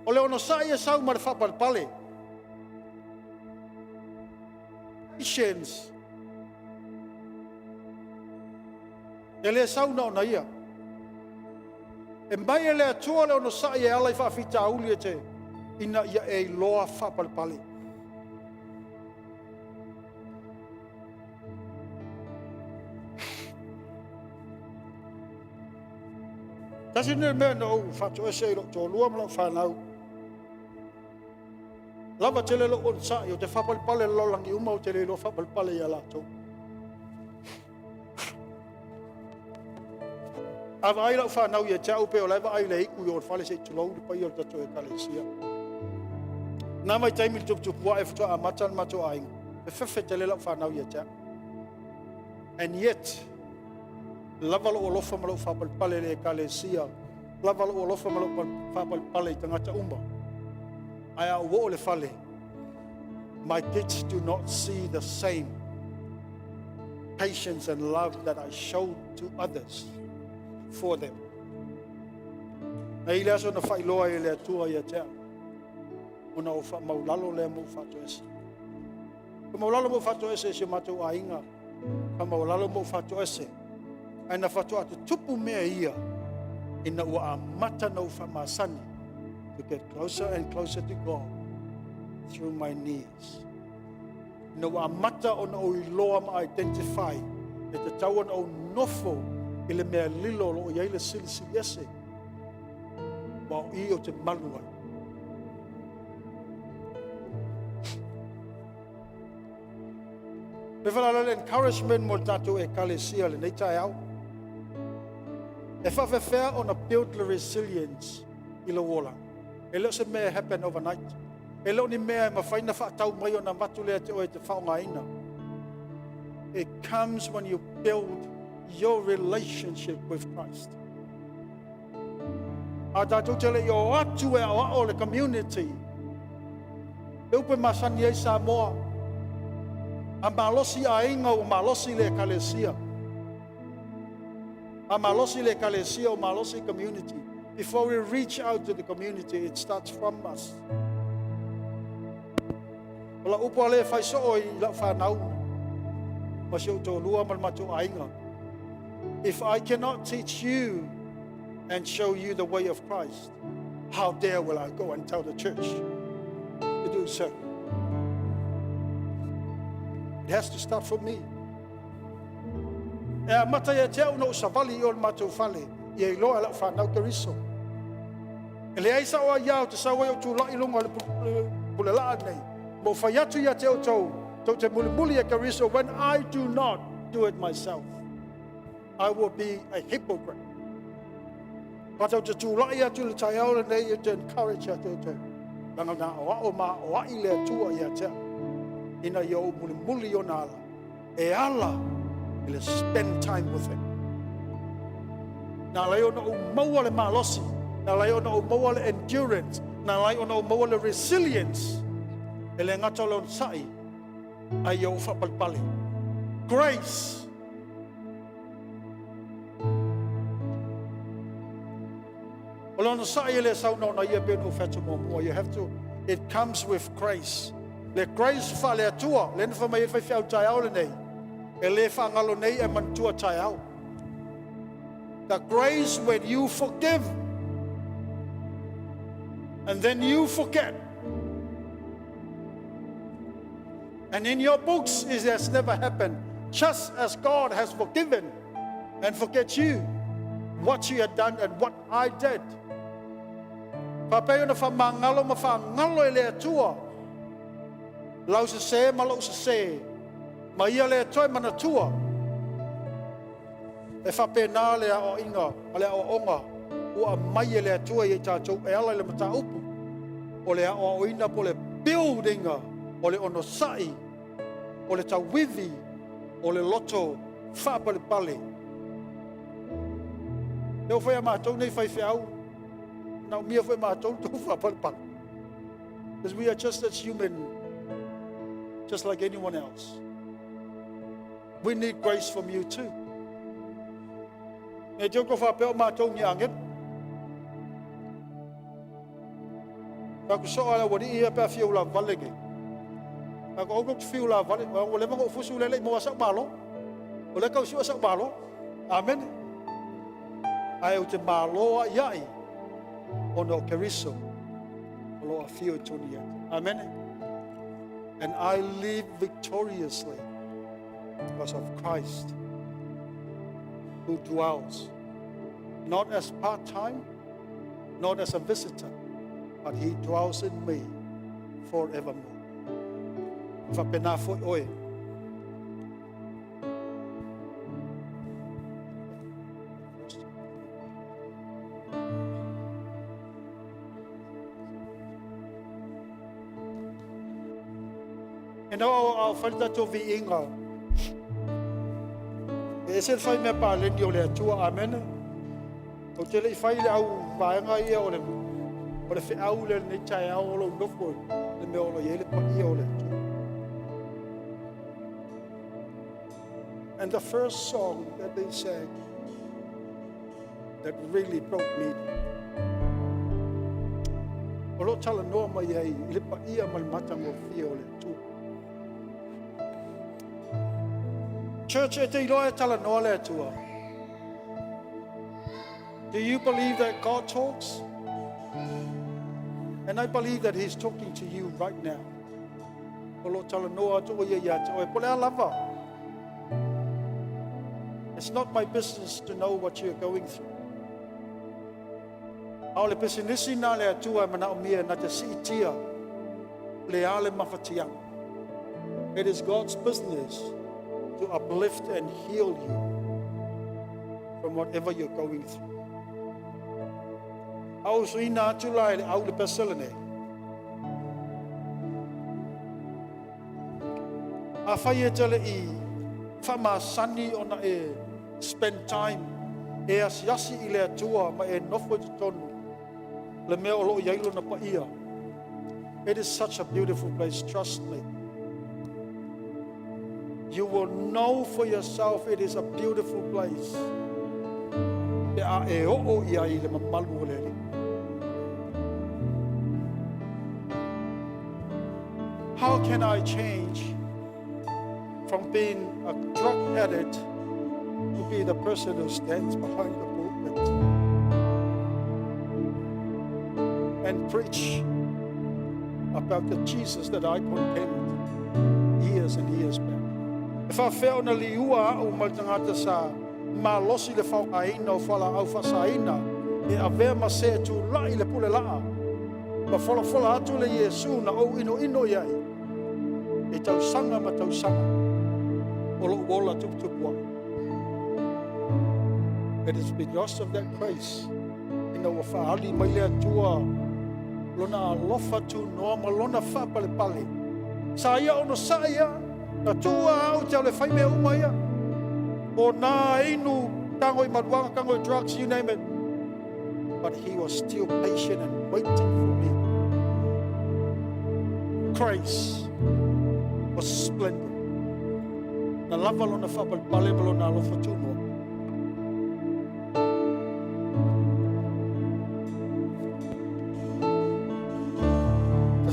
O le onosai e sau ma le faapalepale. Patience. E le sau na ona ia. E mai e le Atua le onosai e ala i faafitauli e te ina ia e iloa faapalepale. Tasi lenei mea na ou faatoese i lou toalua ma lau fanau. Lava tele lou onosai, ou te faapalepale i le lalolagi uma, ou te le iloa faapalepale ia latou. A vaai lau fanau ia te au pe o la e vaai i le iku i o le fale se i tulou le paia o le tatou Ekalesia. Na vaitaimi le tuputupu ae faatoa amata le matou aiga. E fefe tele lau fanau ia te au. And yet, lava lou alofa ma lou faapalepale i le Ekalesia, lava lou alofa ma lou faapalepale i tagata uma. Ae a ou oo i le fale, my kids do not see the same patience and love that I showed to others for them. Na i ai le aso na faailoa ai e le Atua ia te au, ona ou faamaulalo lea ma ou faatoese. Faamaulalo ma ou faatoese i si o matou aiga, faamaulalo ma ou faatoese, ae na faatoa tutupu mea ia, ina ua amata ona ou faamasani to get closer and closer to God through my knees. Ina ua amata ona ou iloa ma identify e tatau ona ou nofo i le mea lilo o lo o i ai le Silisili Ese, aua o i ou te malu ai. E fia le encouragement mo le tatou Ekalesia i lenei taeao. E faapefea ona build le resilience i lou olaga? E le o se mea e happen overnight. E le o ni mea e mafai ona faatau mai ona avatu lea te oe e te faaaogaina. It comes when you build your relationship with Christ. A tatou te le i o atu e aoao le community, le upu e masani ai Samoa, a malosi aiga ua malosi le Ekalesia. A malosi le Ekalesia ua malosi le community. Before we reach out to the community, it starts from us. O lau upu lava lea e fai soo i lau fanau, ma si ou toalua ma le matou aiga. If I cannot teach you and show you the way of Christ, how dare will I go and tell the church to do so? It has to start from me. E amata ia te au na ou savali i o le matou fale, ia iloa e lau fanau Keriso. E leai sau aiā ou te sau ai ou tulai i luga o le pulelaa nei, ma ou fai atu ia te outou, tou te mulimuli e Keriso, when I do not do it myself. I will be a hypocrite. Tatou te tulai atu i le taeao lenei e te encourage ia te outou. Leaga na aoao ma aoai le Atua ia te au, ina ia ou mulimuli i ona ala, e ala i le spend time with him. Na ala ai ona ou maua le malosi, na ala ai ona ou maua le endurance, na ala ai ona ou maua le resilience, e le gata o le onosai, ae ia ou faapalepale. Grace. O le onosai e le sau na ona ia pei ona ou fai atu muamua. You have to, it comes with grace. Le grace faale-Atua, lea na fai mai ai le faifeau i le taeao lenei, e le faagalo nei ae manatua taeao. The grace when you forgive and then you forget. And in your books, it has never happened. Just as God has forgiven and forget you what you had done and what I did. Faapea ona faamagalo ma faagalo e le Atua lau sesē ma lou sesē, ma ia le toe manatua. E faapena le aoaiga ma le aoaoga ua aumai e le Atua ia i tatou e ala i le mataupu o le aoaoina po o le building o le onosai, o le tauivi, o le loto faapalepale. E oo foi ia matou nei faifeau, manaomia foi e matou le tou faapalepale. Because we are just as human, just like anyone else. We need grace from you too. Ne i te outou faapea o matou ni agelu. Fai atu soo lava le aualii ia pe a fia ulavavale nei. Fai atu, aua tou te fiu ulavavale, ua leva ona ou fusu o lea e le i maua lava sau malo. O lea e tau sue sau malo. Amene. Ae ou te malo ai ai ona o Keriso o lo o afio i totonu ia te. Amene. And I live victoriously because of Christ who dwells not as part-time, not as a visitor, but he dwells in me forevermore. E faapena foi oe. Ina ua fai le tatou viiga, e ese le fai mea paleni o le Atua, amene. Ou te le i fai le au vaega ia o le feau lea i lenei taeao o lou nofo i le mea o lo o i ai le paia o le Atua. And the first song that they sang that really broke me. O loo talanoa mai ai i le paia ma le matagofie o le Atua. Church, e te iloa e talanoa le Atua. Do you believe that God talks? And I believe that He's talking to you right now. O loo talanoa atu o ia ia te oe. Po le a lava. It's not my business to know what you're going through. A o le pisinisi na le Atua e manaomia na te siitia le a le mafatiaga. It is God's business to uplift and heal you from whatever you're going through. A o usoina atu la e le au le pese lenei. Afai e te le i faamasani ona e spend time e asiasi i le Atua ma e nofo i totonu le mea o loo i ai lona paia. It is such a beautiful place, trust me. You will know for yourself it is a beautiful place. Pe a e oo i ai le mamalu o le Alii. How can I change from being a drug addict to be the person who stands behind the pulpit and preach about the Jesus that I condemned years and years back? E faafefea ona liua au ma le tagata sa malosi le faaaogaina o fualaau faasaina e avea ma se tulai i le pule laa ma folafola atu le Iesu na ou inoino i ai e tausaga ma tausaga o lou ola tuputupu ai. It is because of that grace ina ua faaali mai le Atua lona alofa tunoa ma lona faapalepale. Sa ia onosai ia, na tuua au te au le whai mea uma ia. O nā inu, tago i maruaga, tago i drugs, you name it. But he was still patient and waiting for me. Grace was splendid. Na lava lona faapalepale ma lona alofa tunoa.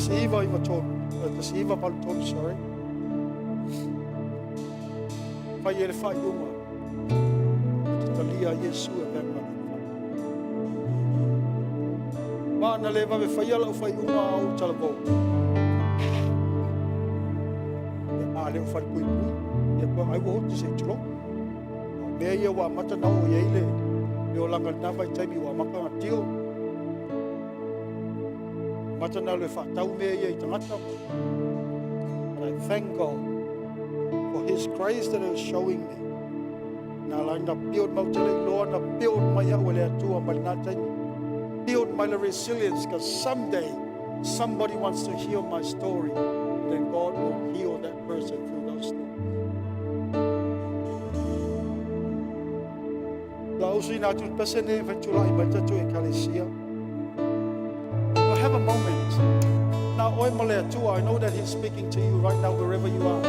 1993, 1983, sorry. Fai e le faaiuga e te talia Iesu e avea ma Alii. Ma na le vave faia lau faaiuga a o ou talavou. Ia, a le o falepuipui, ia po ai ua oti se i tulou. O mea ia ua amata na oo i ai le olaga i lena vaitaimi ua amata ona deal. Amata na alu e faatau mea ia i tagata. But I thank God for His grace that He was showing me. Na ala ai na build mau tele iloa na build mai au e le Atua mai lena taimi. Build my resilience because someday somebody wants to hear my story. Then God will heal that person through those stories. La usuina atu le pese nei e tulai mai tatou ekalesia. We'll have a moment. Now, oe ma le Atua, I know that He's speaking to you right now wherever you are.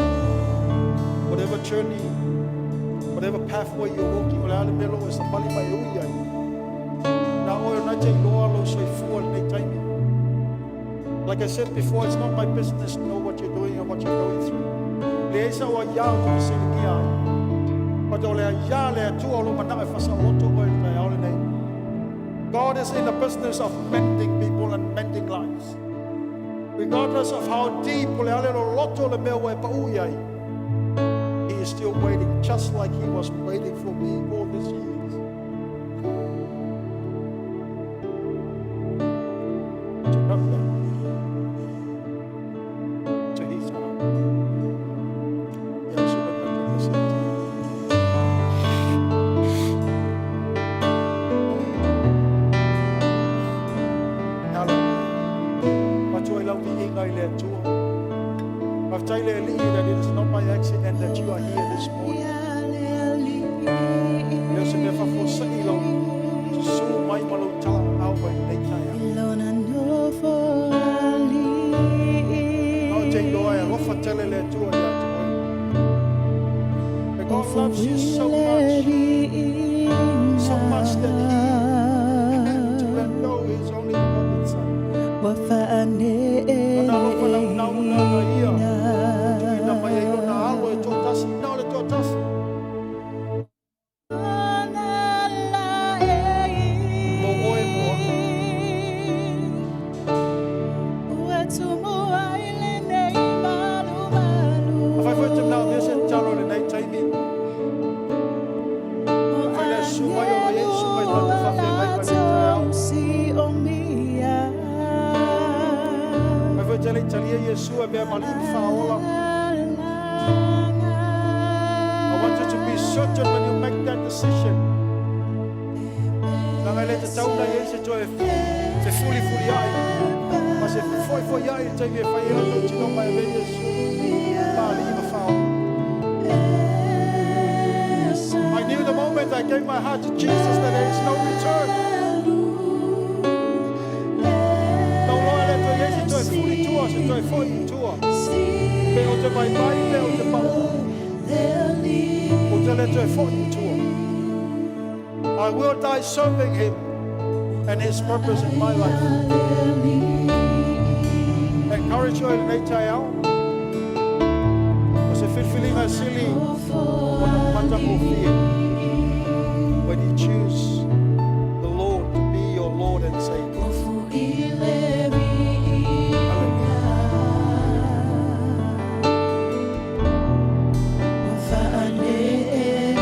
Whatever journey, whatever pathway you're walking, o le a le mea o lo o e savali ma e ui ai. Na oe o na te iloa lou soifua i lenei taimi. Like I said before, it's not my business to know what you're doing and what you're going through. Leai sa o aiā o te fesiligia ai. But o le aiā le Atua o lo manao e faasaoloto oe i le taeao lenei. God is in the business of mending people and mending lives. Regardless of how deep o le a le loloto o le mea ua e pau i ai, He is still waiting, just like He was waiting for me all these years to come back to His heart. Ia uso mai tatou peseta. Hallelujah. Matua i lau viiga i le Atua. Faafetai le Alii that it is not by accident that you are here this morning. E le o se mea faafuasai lou susu mai ma lou talaau mai lenei taeao. A ou te iloa e alofa tele le Atua ia te oe. That God loves you so much, so much that He had to let go His only begotten Son. Ua Lona alofa naunau na na ia. faaneneina. Tuuina mai ai lona alo e toatasi, na o le toatasi. Ona laei. Mo oe mo a'u. Ua tumu ai lenei malumalu. Afai foi e te manaomia se tatalo i lenei taimi, O afai le susu mai o lo o i ai susuga i angelu tatou ua faafeagai mai lenei taeao. latou siomia. Afai foi e te le i talia Iesu e avea ma Alii ma Faaola, I want you to be certain when you make that decision. Leaga e le tatau ona i ai se toe fefulifuliai ma se fefoifoiai i le taimi e fai ai lau tautinoga e avea Iesu ma Alii ma Faaola. I knew the moment I gave my heart to Jesus that there is no return. Na ou iloa e le toe i ai se toe fuli i tua, se toe foi i tua. Pe ou te vaivai, pe ou te paū, ou te le toe foi i tua. I will die serving Him and His purpose in my life. Encourage oe i lenei taeao. O se filifiliga sili ona matagofie. When you choose the Lord to be your Lord and Savior. Hallelujah.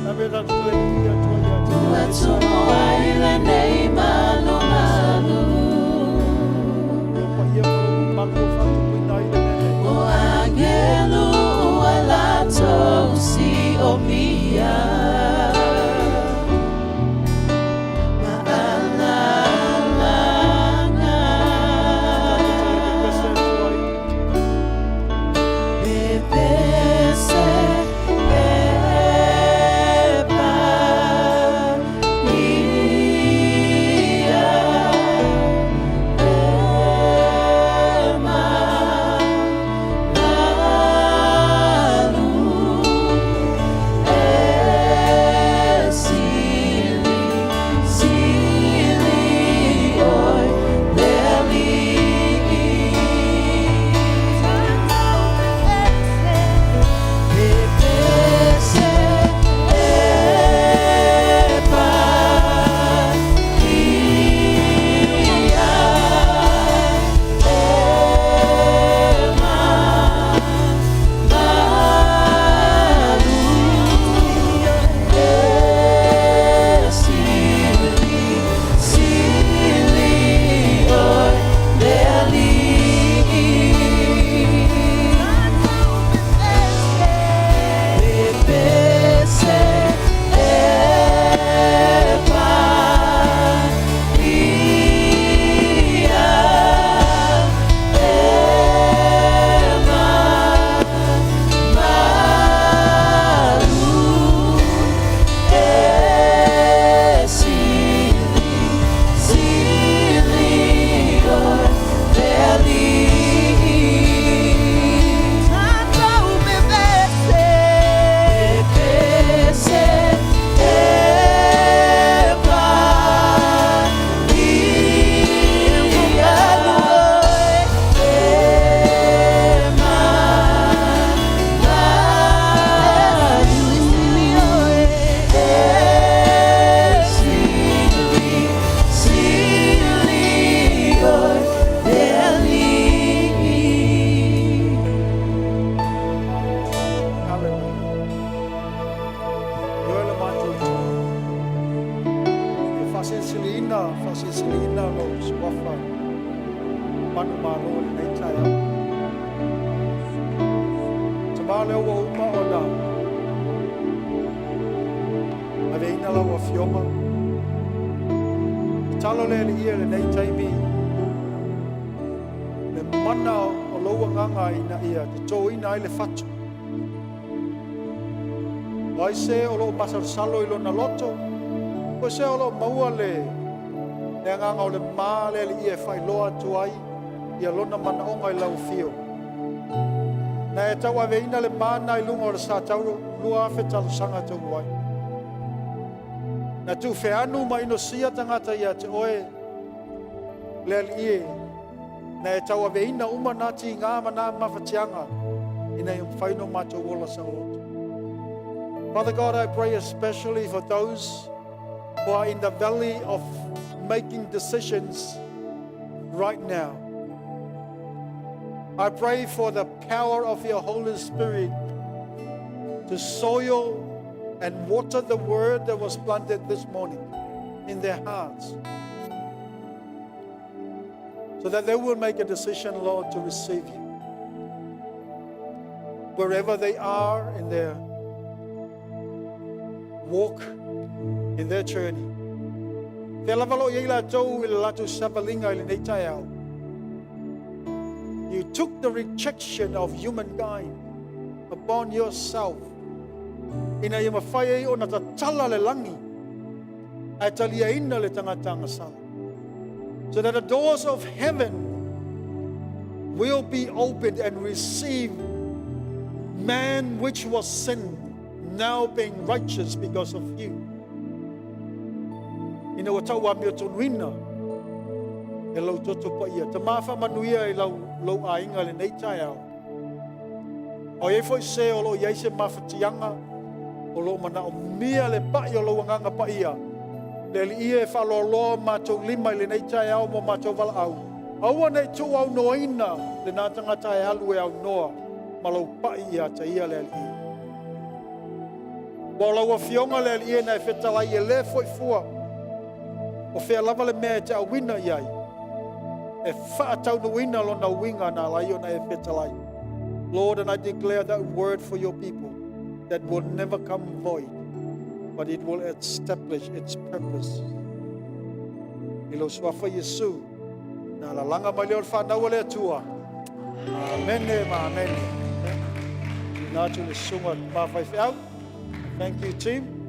Na me tatou toe viia Atua ia te Ua oe. tumu ai lenei malumalu. Lou paia ma lou mamalu ua faatupuina ai le mea nei. O angelu ua latou siomia. Ma alalaga. Tatou toe pepese atu ai. Pepese epa ia e malu e sili sili oe le Alii. Pepese epa ia e malu e sili sili oe le Alii. Pepese epa ia e malu e sili sili oe le Alii. Tatou pepese, pepese epa ia e malu e sili sili oe le Alii. Hallelujah. Ioe le matou Atua. E faasilisiliina, faasilisiliina lou suafa manumalo i lenei taeao. Tama lea ua uma ona aveina lau afioga. Tatalo le Alii i lenei taimi le mana o lou agaga ina ia totoina ai le fatu. O ai se o loo masalosalo i lona loto, o se o loo maua le le agaga o le ma le Alii e faailoa atu ai ia lona manaoga i lau afio. Na e tauaveina le mana i luga o le satauro 2000 tausaga talu ai. Na tuufeanu ma inosia tagata ia te oe le Alii e. Na e tauaveina uma na tiga ma na mafatiaga ina ia mafai ona matou ola saoloto. Father God, I pray especially for those who are in the valley of making decisions right now. I pray for the power of your Holy Spirit to soil and water the word that was planted this morning in their hearts, so that they will make a decision, Lord, to receive you. Wherever they are in their walk, in their journey. Fea lava o lo o i ai latou i le latou savaliga i lenei taeao. You took the rejection of humankind upon yourself ina ia mafai ai ona tatala le lagi ae taliaina le tagata agasala. So that the doors of heaven will be opened and receive man which was sin, now being righteous because of you. Ina ua tauamiotonuina e lou toto paia. Tama faamanuia i lau, lou aiga lenei taeao. O i ai foi se o lo o i ai se mafatiaga o lo o manaomia le pai o lou agaga paia. Le Alii e faaloaloa matou lima i lenei taeao mo matou valaau. Aua ne i tuuaunoaina lena tagata e alu e aunoa ma lou pai ia te ia le Alii. Ua o lau afioga le Alii e na e fetalai e le foi fua. O fea lava le mea e te auina i ai. E faataunuuina lona uiga na ala ai ona e fetalai. Lord, and I declare that word for your people that will never come void, but it will establish its purpose. I lou suafa Iesu, na lalaga mai lea o le fanau a le Atua. Amene ma amene. Tuuina atu le susuga ma faifeau. Thank you, team.